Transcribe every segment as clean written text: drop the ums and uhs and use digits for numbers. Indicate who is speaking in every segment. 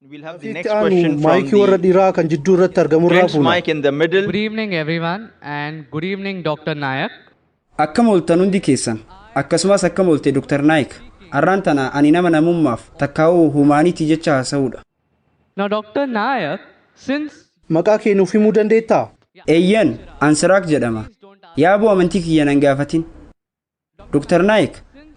Speaker 1: We'll have the
Speaker 2: Itti
Speaker 1: next
Speaker 2: aanu
Speaker 1: question from
Speaker 2: maayikii warra
Speaker 1: the
Speaker 2: dhiiraa kan jidduu irratti argamurraa
Speaker 1: gents
Speaker 2: fuuna.
Speaker 1: Mic in the middle.
Speaker 3: Good evening, everyone, and good evening, Dr. Nayak.
Speaker 4: Akkam ooltan hundi keessan, akkasumas akkam oolte, Dr. Naik. Har'aan tana ani nama namummaaf takkaa'uu humanity jecha haasa'uudha.
Speaker 3: Now, Dr. Nayak, since
Speaker 2: Maqaa kee nuuf himuu dandeettaa?
Speaker 4: Eeyyan, Ansiraak jedhama. Yaaboo, amantii kiyya nan gaafatin. Dr. Naik,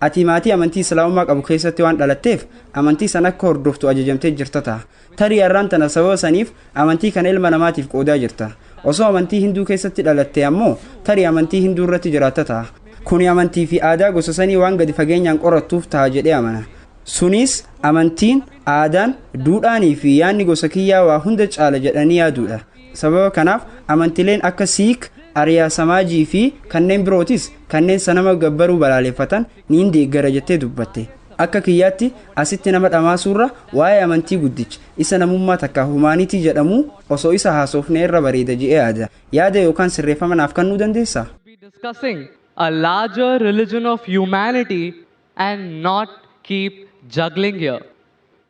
Speaker 4: ati maatii amantii Islaamummaa qabu keessatti waan dhalatteef amantii san akka hordoftu ajajamtee jirta ta'a. Tarii har'aan tana sababa saniif amantii kana ilma namaatiif qoodaa jirta. Osoo amantii Hinduu keessatti dhalatte ammoo tarii amantii Hinduu irratti jiraatta ta'a. Kuni amantii fi aadaa gosa sanii waan gadi fageenyaan qorattuuf ta'a jedhee amana. Sunis amantiin, aadaan, duudhaanii fi yaadni gosa kiyyaa waa hunda caala jedhanii yaaduudha. Sababa kanaaf amantileen akka Siik, Ariyaa Samaajii fi kanneen birootis kanneen sanama gabbaruu balaaleffatan niin deeggara jettee dubbatte. Akka kiyyaatti asitti nama dhamaasuurra waa'ee amantii guddicha isa namummaa takka humanity jedhamu osoo isa haasofne irra bareeda je'ee yaada. Yaada yookaan sirreeffama naaf kennuu dandeessaa?
Speaker 3: Be discussing a larger religion of humanity and not keep juggling here.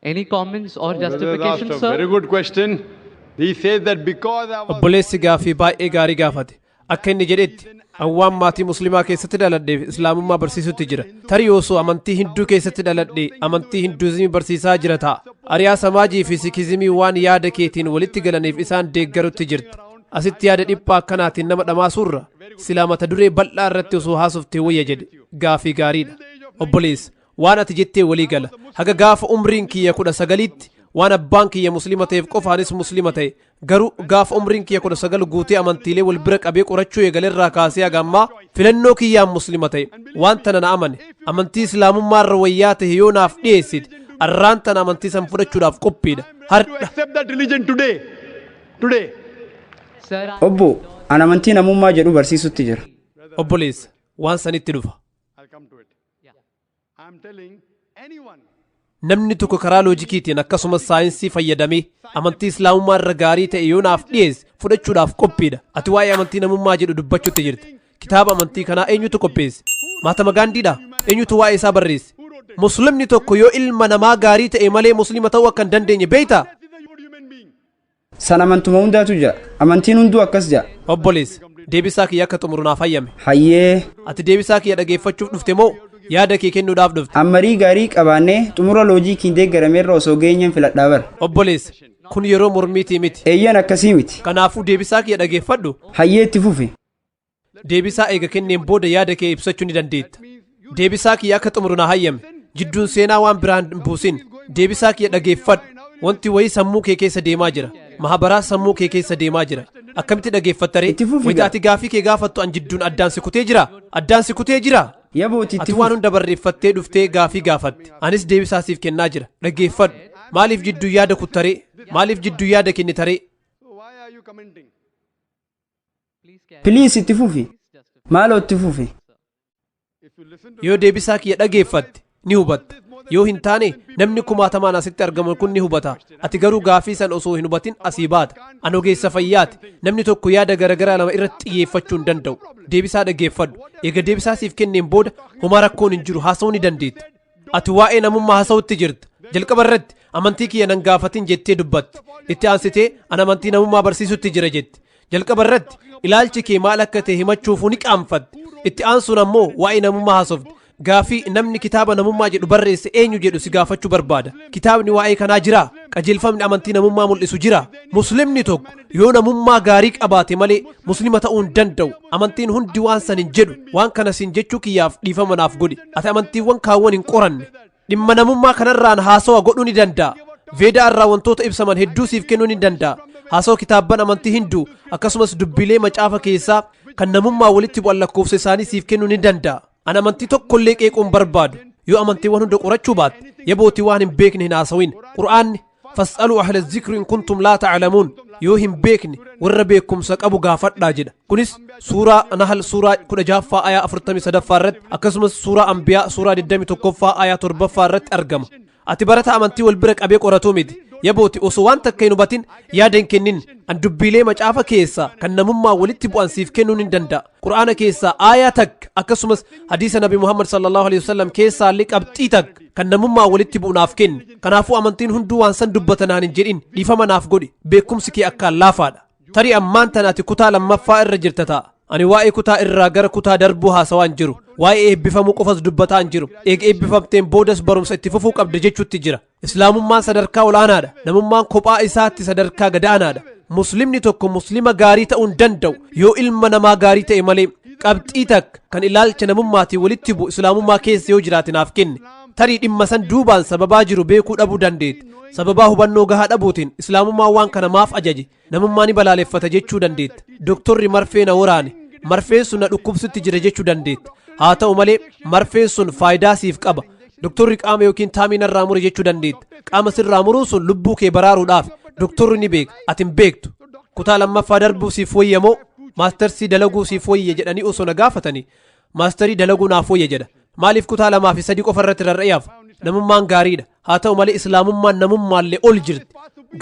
Speaker 3: Any comments or
Speaker 5: Brother asked
Speaker 3: justification,
Speaker 5: a
Speaker 3: sir?
Speaker 5: very good question. He says that because I was
Speaker 6: Obboleessi gaaffii baay'ee gaarii gaafate. Akka inni jedhetti, an waan maatii Muslimaa keessatti dhaladheef Islaamummaa barsiisutti jira. Tarii osoo amantii Hinduu keessatti dhaladhe amantii Hinduuzimii barsiisaa jira ta'a. Ariyaa Samaajii fi Sikizimii waan yaada keetiin walitti galaniif isaan deeggarutti jirta. Asitti yaada dhiphaa akkanaatiin nama dhamaasuurra silaa mata duree bal'aa irratti osoo haasoftee wayya jedhe. Gaafii gaariidha. Obboleessa, waan ati jettee walii gala. Haga gaafa umriin kiyya 19tti waan abbaan kiyya Muslima ta'eef qofaanis Muslima ta'e. Garuu gaafa umriin kiyya 19 guutee amantiilee wal bira qabee qorachuu eegalerraa kaasee haga ammaa filannoo kiyyaan Muslima ta'e. Waan tana na amane, amantii Islaamummaa irra wayyaa ta'e yoo naaf dhiyeessite arraan tana amantii san fudhachuudhaaf qophiidha.
Speaker 5: To
Speaker 6: Hardha.
Speaker 5: accept that religion today. Today.
Speaker 3: Sir,
Speaker 4: Obbo, an amantii namummaa jedhu barsiisutti jira.
Speaker 6: Obboleessa, waan sanitti dhufa.
Speaker 5: I'll come to it. I'm telling anyone
Speaker 6: Namni tokko karaa loojikiitiin akkasumas saayinsii fayyadamee amantii Islaamummaa irra gaarii ta'e yoo naaf dhiyeesse fudhachuudhaaf qophiidha. Ati waa'ee amantii namummaa jedhu dubbachuutti jirta. Kitaaba amantii kanaa eenyutu qopheesse? Mahatma Gaandiidha? Eenyutu waa'ee isaa barreesse? Muslimni tokko yoo ilma namaa gaarii ta'e malee Muslima ta'uu akka hin dandeenye beektaa?
Speaker 5: is a good human being.
Speaker 4: San amantuma hundaatu jira. Amantiin hunduu akkas jedha.
Speaker 6: Obboleessa, deebisaa kiyya akka xumuru naaf hayyame.
Speaker 4: Hayyee.
Speaker 6: Ati deebisaa kiyya dhageeffachuuf dhufte moo yaada kee kennuudhaaf dhufte?
Speaker 4: Ammarii gaarii qabaannee xumura loojikiin deeggarameerra osoo geenyeen filadhaa bara.
Speaker 6: Obboleessa, kun yeroo mormiitii miti.
Speaker 4: Eeyyan, akkasii miti.
Speaker 6: Kanaafuu deebisaa kiyya dhageeffadhu.
Speaker 4: Hayyee, itti fufi.
Speaker 6: Deebisaa eega kenneen booda yaada kee ibsachuu ni dandeetta. Deebisaa kiyya akka xumuru na hayyame. Jidduun seenaa waan biraan hin buusin. Deebisaa kiyya dhageeffadhu. Wanti wayii sammuu kee keessa deemaa jira. Mahabaraa sammuu kee keessa deemaa jira. Akkamitti dhageeffattaree?
Speaker 4: Itti fufi
Speaker 6: Wayita
Speaker 4: gaa.
Speaker 6: ati gaafii kee gaafattu an jidduun addaan si kutee jira. Addaan si kutee jira.
Speaker 4: Yabooti, itti
Speaker 6: Ati waan
Speaker 4: fufi.
Speaker 6: hunda barreeffattee dhuftee gaafii gaafatte. Anis deebisaa siif kennaa jira. Dhageeffadhu. Maaliif jidduu yaada kuttaree? Maaliif jidduu yaada kennitaree?
Speaker 5: So why are you commenting?
Speaker 4: Please, itti fufi. Maaloo, itti fufi.
Speaker 5: If you listen to
Speaker 6: Yoo deebisaa kiyya dhageeffatte ni hubatta. Yoo hin taane namni kumaatamaan asitti argamu kun ni hubata. Ati garuu gaafii san osoo hin hubatin asii baata. An ogeessa fayyaati. Namni tokko yaada garagaraa lama irratti xiyyeeffachuu hin danda'u. Deebisaa dhageeffadhu. Eega deebisaa siif kenneen booda homaa rakkoon hin jiru, haasa'uu ni dandeetta. Ati waa'ee namummaa haasa'utti jirta. Jalqaba irratti amantii kiyya nan gaafatin jettee dubbatte. Itti aansitee an amantii namummaa barsiisutti jira jette. Jalqaba irratti ilaalchi kee maal akka ta'e himachuufuu ni qaanfatte. Itti aansuun ammoo waa'ee namummaa haasofte. Gaafii namni kitaaba namummaa jedhu barreesse eenyu jedhu si gaafachuu barbaada. Kitaabni waa'ee kanaa jira? Qajeelfamni amantii namummaa mul'isu jira? Muslimni tokko yoo namummaa gaarii qabaate malee Muslima ta'uu hin danda'u. Amantiin hundi waan san hin jedhu. Waan kana sin jechuu kiyyaaf dhiifama naaf godhi. Ati amantiiwwan kaawwan hin qoranne. Dhimma namummaa kanarraan haasawa godhuu ni danda'a. Veedaa irraa wantoota ibsaman hedduu siif kennuu ni danda'a. Haasawa kitaabban amantii Hinduu akkasumas dubbilee macaafa keessaa kan namummaa walitti bu'an lakkoofsa isaanii siif kennuu ni danda'a. An amantii tokkollee qeequun barbaadu. Yoo amantiiwwan hunda qorachuu baatte, yabootii waan hin beekne hin haasawin. Qur'aanni "فاسألوا أهل الذكر إن كنتم لا تعلمون", yoo hin beekne warra beekumsa qabu gaafadhaa jedha. Kunis suuraa Nahal suuraa 16ffaa ayaa 43ffaa irratti, akkasumas suuraa Ambiyaa suuraa 21ffaa ayaa 7ffaa irratti argama. Ati barata amantii wal bira qabee qoratuu miti. Yabooti, osoo waan takka hin hubatin yaada hin kennin. An dubbiilee macaafa keessaa kan namummaa walitti bu'an siif kennuun hin danda'a. Qur'aana keessaa aayaa takka, akkasumas hadiisa Nabi Muhammad sallallahu alaihi wasallam keessaa illee qabxii takka kan namummaa walitti bu'u naaf kenni. Kanaafuu amantiin hunduu waan san dubbata naan hin jedhin. Dhiifama naaf godhi, beekumsi kee akkaan laafaadha. Tarii ammaan tana ati kutaa lammaffaa irra jirta ta'a. Ani waa'ee kutaa irraa gara kutaa darbuu haasawaa hin jiru. Waa'ee eebbifamuu qofas dubbataa hin jiru. Eega eebbifamteen boodas barumsa itti fufuu qabda jechuutti jira. Islaamummaan sadarkaa olaanaadha. Namummaan kophaa isaatti sadarkaa gadaanaadha. Muslimni tokko muslima gaarii ta'uu hin danda'u yoo ilma namaa gaarii ta'e malee. Qabxii takka kan ilaalcha namummaatiin walitti bu'u islaamummaa keessa yoo jiraate naaf kenne. Tarii dhimma san duubaan sababaa jiru beekuu dhabuu dandeetti. Sababaa hubannoo gahaa dhabuutiin islaamummaan waan kana maaf ajaje, namummaa ni balaaleffata jechuu dandeetta. Doktorri marfee na waraane, marfeen sun na dhukkubsutti jira jechuu dandeetta. Haa ta'u malee marfeen sun faayidaa siif qaba. Doktorri qaama yookiin taamii narraa mure jechuu dandeetta. Qaama sirraa muruun sun lubbuu kee baraaruudhaaf. Doktorri ni beeka, ati hin beektu. Kutaa lammaffaa darbuu siif wayya moo maastarsii dalaguu siif wayya jedhanii osoo na gaafatanii, maastarii dalaguu naaf wayya jedha. Maaliif kutaa lamaa fi sadii qofa irratti rarra'eef? Namummaan gaariidha. Haa ta'u malee islaamummaan namummaallee ol jirti.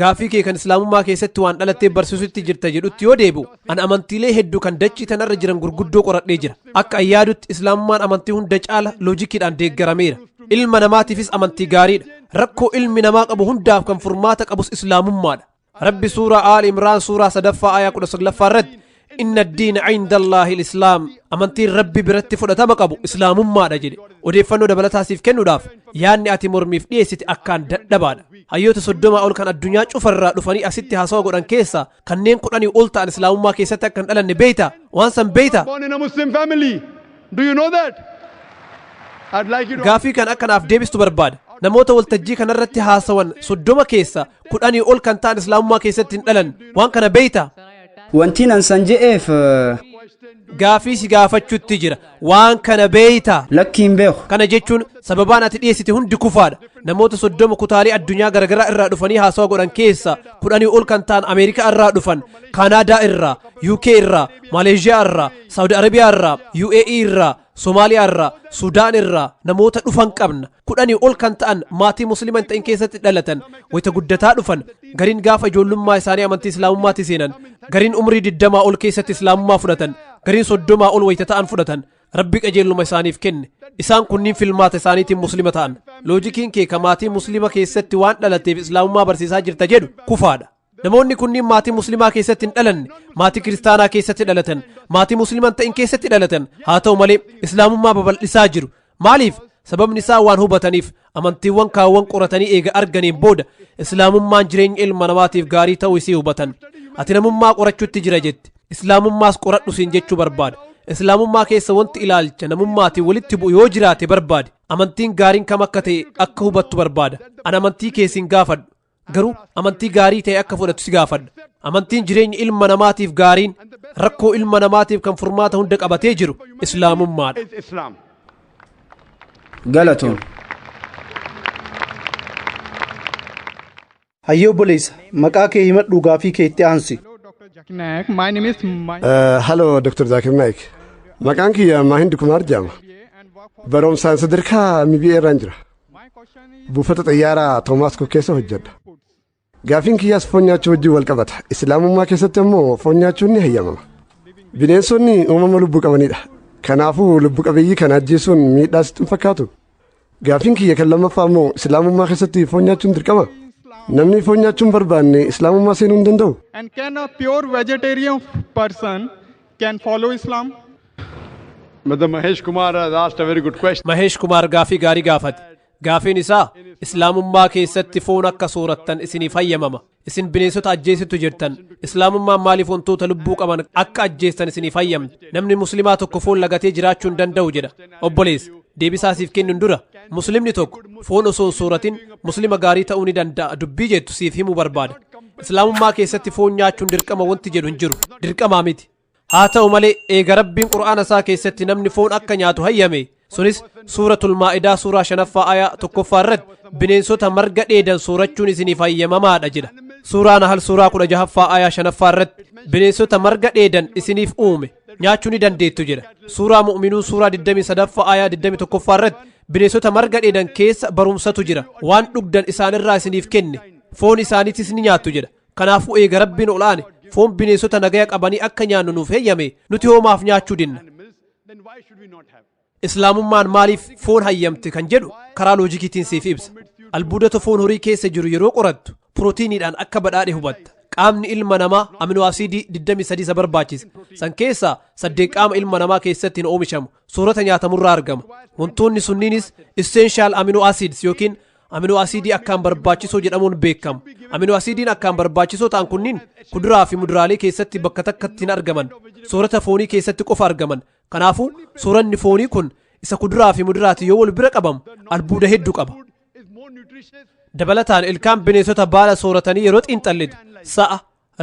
Speaker 6: Gaafii kee kan islaamummaa keessatti waan dhalattee barsiisutti jirta jedhutti yoo deebi'u, an amantiilee hedduu kan dachii tanarra jiran gurguddoo qoradhee jira. Akka ayyaadutti islaamummaan amantii hunda caala loojikiidhaan deeggarameera. Ilma namaatiifis amantii gaariidha. Rakkoo ilmi namaa qabu hundaaf kan furmaata qabus islaamummaadha. Rabbi suuraa Aali Imraan suuraa sadaffaa aayaa 19ffaa irratti, "Inna addiina cinda Allaahi lislaam," amantiin Rabbi biratti fudhatama qabu islaamummaadha jedhe. Odeeffannoo dabalataa siif kennuudhaaf yaadni ati mormiif dhiyeessite akkaan dadhabaadha. Hayyoota 30 ol kan addunyaa cufarraa dhufanii asitti haasawa godhan keessaa kanneen 10 ol ta'an islaamummaa keessatti akka hin dhalanne beeyta? Waan san beeyta?
Speaker 5: Born in a Muslim family. Do you know that? I'd like you to
Speaker 6: Gaafii kan akkanaaf deebistu barbaada. Namoota waltajjii kanarratti haasawan 30 keessa 10 ol kan ta'an islaamummaa keessatti hin dhalan. Waan kana beeyta?
Speaker 4: Wanti nan san je'eef
Speaker 6: Gaafii si gaafachuutti jira. Waan kana beeyta?
Speaker 4: Lakki, hin beeku.
Speaker 6: Kana jechuun sababaan ati dhiyeessite hundi kufaadha. Namoota 30 kutaalee addunyaa garaagaraa irraa dhufanii haasawa godhan keessa 10 ol kan ta'an Ameerikaa irraa dhufan, Kaanaadaa irraa, UK irraa, Maaleeshiyaa irraa, Saawudi Arabiyaa irraa, UAE irraa, Somaaliyaa irraa, Sudaan irraa namoota dhufan qabna. 10 ol kan ta'an maatii muslima hin ta'in keessatti dhalatan, wayita guddataa dhufan, gariin gaafa ijoollummaa isaanii amantii islaamummaatti seenan, gariin umrii 20 ol keessatti islaamummaa fudhatan, gariin 30 ol wayita ta'an fudhatan. Rabbi qajeeluma isaaniif kenne. Isaan kunniin filmaata isaaniitiin muslima ta'an. Loojikiin kee ka maatii muslima keessatti waan dhalateef islaamummaa barsiisaa jirta jedhu kufaadha. Namoonni kunniin maatii muslimaa keessatti hin dhalanne, maatii kiristaanaa keessatti dhalatan, maatii musliman ta'in keessatti dhalatan. Haa ta'u malee islaamummaa babal'isaa jiru. Maaliif? Sababni isaa waan hubataniif. Amantiiwwan kaawwan qoratanii eega arganiin booda islaamummaan jireenya ilma namaatiif gaarii ta'uu isii hubatan. Ati namummaa qorachuutti jira jette. Islaamummaas qoradhu siin jechuu barbaada. Islaamummaa keessa wanti ilaalcha namummaatiin walitti bu'u yoo jiraate barbaade. Amantiin gaariin kam akka ta'e akka hubattu barbaada. An amantii kee siin gaafadhu. Garuu amantii gaarii ta'e akka fudhattu si gaafadha. Amantiin jireenya ilma namaatiif gaariin, rakkoo ilma namaatiif kan furmaata hunda qabatee jiru islaamummaadha.
Speaker 5: Is Islam.
Speaker 4: Galatoom.
Speaker 2: Hayyee obboleessa, maqaa kee himadhu, gaafii kee itti aansi.
Speaker 1: Naik. My name is Ma-
Speaker 7: Hello, Dr. Zakir Naik. Maqaan kiyya Mahind Kumar jedhama. Barumsaan sadarkaa MBA irraan jira. Buufata xayyaaraa Toomaas Cook keessa hojjedha. Gaafiin kiyyaas foon nyaachuu wajjin wal qabata. Islaamummaa keessatti immoo foon nyaachuun ni hayyamama. Bineensonni uumama lubbuu qabanidha. Kanaafuu lubbu qabeeyyii kana ajjeesuun miidhaa sitti hin fakkaatu? Gaafiin kiyya kan lammaffaa immoo islaamummaa keessatti foon nyaachuun dirqama? Namni foon nyaachuu hin barbaanne islaamummaa seenuu hin danda'u?
Speaker 1: And can a pure vegetarian person can follow Islam?
Speaker 5: Brother Mahesh Kumar has asked a very good question.
Speaker 6: Mahesh Kumaar gaafii gaarii gaafate. Gaafiin isaa islaamummaa keessatti foon akka soorattan isiniif hayyamama. Isin bineensota ajjeesitu jirtan. Islaamummaan maaliif wantoota lubbuu qaban akka ajjeestan isiniif hayyamte? Namni muslimaa tokko foon lagatee jiraachuu hin danda'u jedha. Obboleessa, deebisaa siif kennuun dura muslimni tokko foon osoo hin sooratin muslima gaarii ta'uu ni danda'a dubbii jettu siif himuu barbaada. Islaamummaa keessatti foon nyaachuun dirqama wanti jedhu hin jiru. Dirqamaa miti. Haa ta'u malee eega Rabbiin Qur'aana isaa keessatti namni foon akka nyaatu hayyame, sunis suuratul Maa'idaa suuraa shanaffaa ayaa tokkoffaa irratti bineensota marga dheedan soorachuun isiniif hayyamamaadha jedha. Suuraa Nahal suuraa 16ffaa ayaa shanaffaa irratti bineensota marga dheedan isiniif uume nyaachuu ni dandeettu jedha. Suuraa Mu'minuun suuraa 23ffaa ayaa 21ffaa irratti bineensota marga dheedan keessa barumsatu jira, waan dhugdan isaanirraa isiniif kenne. Foon isaaniitis ni nyaattu jedha. Kanaafuu eega Rabbiin ol aane foon bineensota nagaya qabanii akka nyaannu nuuf heeyyame, nuti hoomaaf nyaachuu dinna? Islaamummaan maaliif foon hayyamte kan jedhu karaa loojikiitiin siif ibsa. Albuudota foon horii keessa jiru yeroo qorattu pirootiiniidhaan akka badhaadhe hubatta. Qaamni ilma namaa amino asiidii 23 isa barbaachisa. San keessaa 8 qaama ilma namaa keessatti hin oomishamu, soorata nyaatamurraa argama. Wantoonni sunniinis essential amino acids yookiin amino asiidii akkaan barbaachisoo jedhamuun beekamu. Amino asiidiin akkaan barbaachisoo ta'an kunniin kuduraa fi muduraalee keessatti bakka takkatti hin argaman, soorata foonii keessatti qofa argaman. Kanaafuu sooranni foonii kun isa kuduraa fi muduraati yoo wal bira qabamu albuuda hedduu qaba. Dabalataan ilkaan bineensota baala sooratanii yeroo xiinxallitu, sa'a,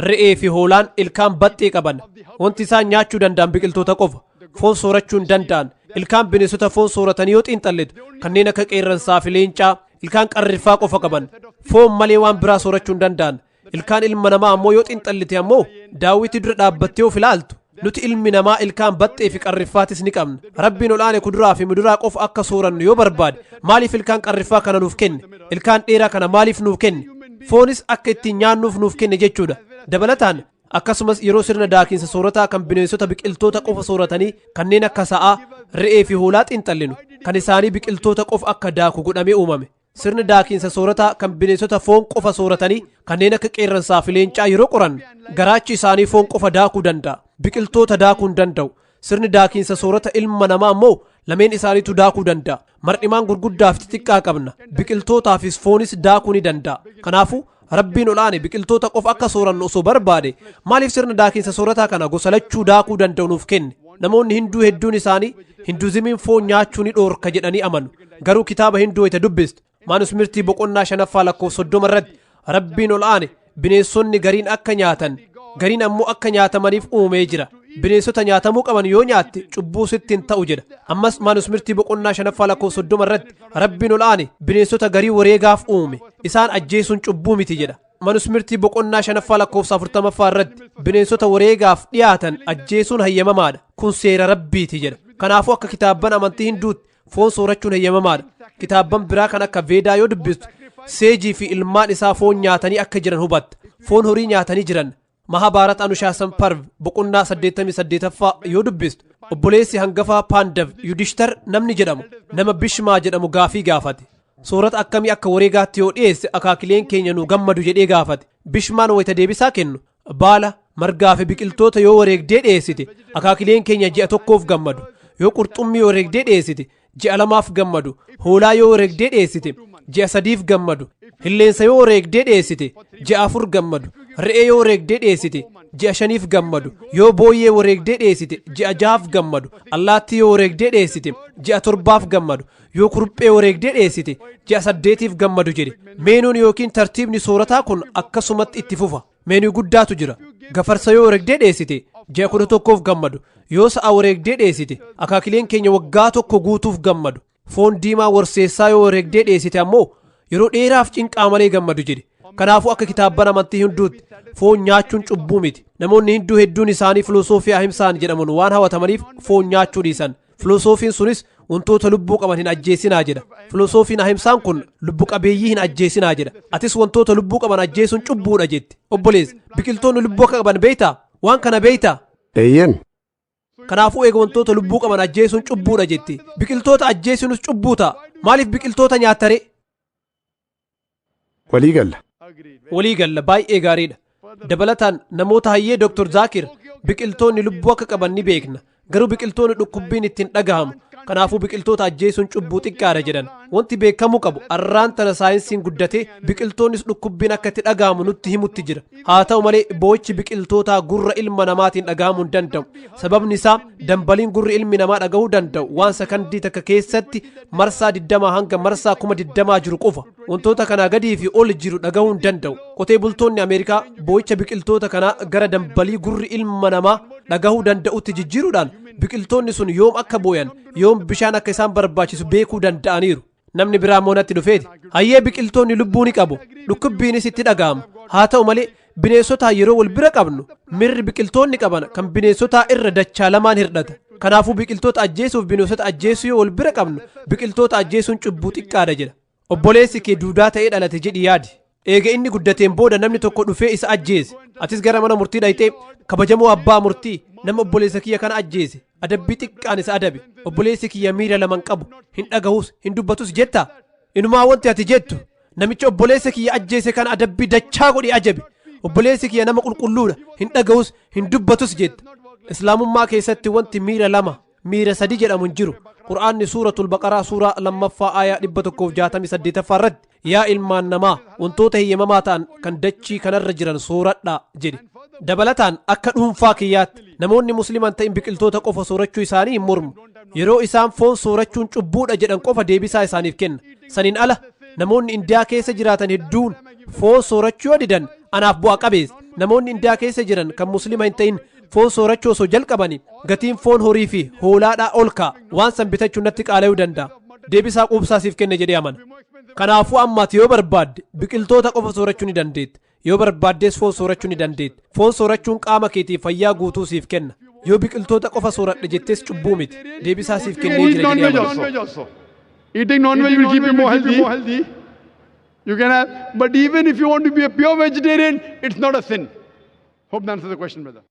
Speaker 6: re'ee fi hoolaan ilkaan baxxee qaban. Wanti isaan nyaachuu danda'an biqiltoota qofa, foon soorachuu hin danda'an. Ilkaan bineensota foon sooratanii yoo xiinxallitu, kanneen akka qeerransaa fi leencaa ilkaan qarriffaa qofa qaban, foon malee waan biraa soorachuu hin danda'an. Ilkaan ilma namaa ammoo yoo xiinxallite ammoo daawwitii dura dhaabbattee of ilaaltu, nuti ilmi namaa ilkaan baxxee fi qarriffaatis ni qabna. Rabbiin ol aane kuduraa fi muduraa qofa akka soorannu yoo barbaade, maaliif ilkaan qarriffaa kana nuuf kenne? Ilkaan dheeraa kana maaliif nuuf kenne? Foonis akka ittiin nyaannuuf nuuf kenne jechuudha. Dabalataan akkasumas yeroo sirna daakiinsa soorataa kan bineensota biqiltoota qofa sooratanii kanneen akka sa'aa, re'ee fi hoolaa xiinxallinu, kan isaanii biqiltoota qofa akka daaku godhamee uumame. Sirni daakiinsa soorataa kan bineensota foon qofa sooratanii kanneen akka qeerransaa fi leencaa yeroo qorannu, garaachi isaanii foon qofa daakuu danda'a, biqiltoota daakuu hin danda'u. Sirni daakiinsa soorata ilma namaa ammoo lameen isaaniitu daakuu danda'a. Mar'imaan gurguddaa fi xixiqqaa qabna, biqiltootaafis foonis daakuu ni danda'a. Kanaafuu Rabbiin ol aane biqiltoota qofa akka soorannu osoo barbaade, maaliif sirna daakiinsa soorataa kana gosa lachuu daakuu danda'u nuuf kenne? Namoonni Hinduu hedduun isaanii Hinduuzimiin foon nyaachuu ni dhoorka jedhanii amanu. Garuu kitaaba Hinduu wayita dubbistu, Maanusmirtii boqonnaa 5ffaa lakkoofsa 30 irratti Rabbiin ol aane bineensonni gariin akka nyaatan, gariin ammoo akka nyaatamaniif uumee jira. Bineensota nyaatamuu qaban yoo nyaatte cubbuu sitti hin ta'u jedha. Ammas Maanusmirtii boqonnaa 5ffaa lakkoofsa 30 irratti Rabbiin ol aane bineensota garii wareegaaf uume, isaan ajjeesuun cubbuu miti jedha. Manusmirtii boqonnaa 5ffaa lakkoofsa 40ffaa irratti bineensota wareegaaf dhiyaatan ajjeesuun hayyamamaadha, kun seera Rabbiiti jedha. Kanaafuu akka kitaabban amantii Hinduutti foon soorachuun hayyamamaadha. Kitaabban biraa kan akka Veedaa yoo dubbistu, seejii fi ilmaan isaa foon nyaatanii akka jiran hubatta. Foon horii nyaatanii jiran. Mahabaarat Anushaasan Parv boqonnaa 88ffaa yoo dubbistu, obboleessi hangafaa Paandav Yudishtar namni jedhamu nama Bishmaa jedhamu gaafii gaafate. Soorata akkamii akka wareegaatti yoo dhiyeesse akaakileen keenya nu gammadu jedhee gaafate. Bishmaan wayita deebisaa kennu, baala, margaa fi biqiltoota yoo wareegdee dhiyeessite akaakileen keenya ji'a tokkoof gammadu, yoo qurxummii wareegdee dhiyeessite ji'a 2f gammadu, hoolaa yoo wareegdee dhiyeessite ji'a 3f gammadu, hilleensa yoo wareegdee dhiyeessite ji'a 4 gammadu, re'ee yoo wareegdee dhiyeessite ji'a 5f gammadu, yoo booyyee wareegdee dhiyeessite ji'a 6f gammadu, allaattii yoo wareegdee dhiyeessite ji'a 7f gammadu, yoo kuruphee wareegdee dhiyeessite ji'a 8f gammadu jedhe. Meenuun yookiin tartiibni soorataa kun akkasumatti itti fufa. Meenuu guddaatu jira. Gafarsa yoo wareegdee dhiyeessite ji'a 11f gammadu, yoo sa'a wareegdee dhiyeessite akaakileen keenya waggaa 1 guutuuf gammadu, foon diimaa warseessaa yoo wareegdee dhiyeessite ammoo yeroo dheeraaf cinqaa malee gammadu jedhe. Kanaafuu akka kitaabban amantii Hinduutti foon nyaachuun cubbuu miti. Namoonni Hinduu hedduun isaanii filosoofii ahimsaan jedhamuun waan hawatamaniif foon nyaachuu dhiisan. Filosoofiin sunis wantoota lubbuu qaban hin ajjeesinaa jedha. Filosoofiin ahimsaan kun lubbu qabeeyyii hin ajjeesinaa jedha. Atis wantoota lubbuu qaban ajjeesuun cubbuudha jetti. Obboleessa, biqiltoonni lubbuu akka qaban beektaa? Waan kana beektaa?
Speaker 7: Eeyyen.
Speaker 6: Kanaafuu eega wantoota lubbuu qaban ajjeesuun cubbuudha jetti, biqiltoota ajjeesuunis cubbuu ta'a. Maaliif biqiltoota nyaatta ree?
Speaker 7: Walii galla.
Speaker 6: Walii galla, baay'ee gaariidha. Dabalataan namoota hayyee Dr. Zaakir, biqiltoonni lubbuu akka qaban ni beekna. Garuu biqiltoonni dhukkubbiin ittiin dhagahamu. Kanaafuu biqiltoota ajjeesuun cubbuu xiqqaadha jedhan. Wanti beekamuu qabu, arraan tana saayinsiin guddatee biqiltoonnis dhukkubbiin akka itti dhagahamu nutti himutti jira. Haa ta'u malee boo'ichi biqiltootaa gurra ilma namaatiin dhagahamuu hin danda'u. Sababni isaa dambaliin gurri ilmi namaa dhagahuu danda'u waan sakandii takka keessatti marsaa 20 hanga marsaa 20,000 jiru qofa. Wantoota kanaa gadii fi ol jiru dhagahuu hin danda'u. Qotee bultoonni Ameerikaa boo'icha biqiltoota kanaa gara dambalii gurri ilma namaa dhagahuu danda'utti jijjiiruudhaan biqiltoonni sun yoom akka booyan, yoom bishaan akka isaan barbaachisu beekuu danda'aniiru. Namni biraa immoo natti dhufeeti, hayyee biqiltoonni lubbuu ni qabu, dhukkubbiinis itti dhaga'ama. Haa ta'u malee bineensotaa yeroo wal bira qabnu mirri biqiltoonni qaban kan bineensotaa irra dachaa lamaan hir'ata. Kanaafuu biqiltoota ajjeesuuf bineensota ajjeesuu yoo wal bira qabnu biqiltoota ajjeesuun cubbuu xiqqaadha jedha. Obboleessi kee duudaa ta'ee dhalate jedhi yaadi. Eega inni guddateen booda namni tokko dhufee isa ajjeese. Atis gara mana murtii dhayxee, "Kabajamoo abbaa murtii, nama obboleessa kiyya kana ajjeese adabbii xiqqaan isa adabe. Obboleessi kiyya miira lama hin qabu, hin dhagahus, hin dubbatus," jetta? Inumaa wanti ati jettu, "Namicha obboleessa kiyya ajjeese kana adabbii dachaa godhi ajabi. Obboleessi kiyya nama qulqulluudha, hin dhagahus, hin dubbatus," jetta. Islaamummaa keessatti wanti miira lama, miira sadi jedhamu hin jiru. Qur'aanni Suuratul Baqaraa suuraa 2ffaa aayaa 168ffaa irratti, "Yaa ilmaan namaa, wantoota heeyyamamaa ta'an kan dachii kanarra jiran sooradhaa," jedhe. Dabalataan, akka dhuunfaa kiyyaatti namoonni Musliman ta'in biqiltoota qofa soorachuu isaanii hin mormu. Yeroo isaan foon soorachuun cubbuudha jedhan qofa deebisaa isaaniif kenna. Saniin ala namoonni Indiyaa keessa jiraatan hedduun foon soorachuu yoo didan anaaf bu'a qabeessa. Namoonni Indiyaa keessa jiran kan Muslima hin ta'in foon soorachuu osoo jalqabani gatiin foon horii fi hoolaadhaa ol ka'a. Waan san bitachuun natti qaala'uu danda'a. Deebisaa quubsaa siif kenne jedhee amana. Kanaafuu ammaati yoo barbaadde biqiltoota qofa soorachuu ni dandeetta. Yoo barbaaddes foon soorachuu ni dandeetta. Foon soorachuun qaama keetiif fayyaa guutuu siif kenna. Yoo biqiltoota qofa sooradhe jettees cubbuu miti. Deebisaa siif
Speaker 5: You can
Speaker 6: kennee
Speaker 5: eat
Speaker 6: jira
Speaker 5: non-veg
Speaker 6: jedhee amana.
Speaker 5: also. Eating non-veg will keep you more healthy. You can have, but even if you want to be a pure vegetarian, it's not a sin. Hope that answers the question, brother.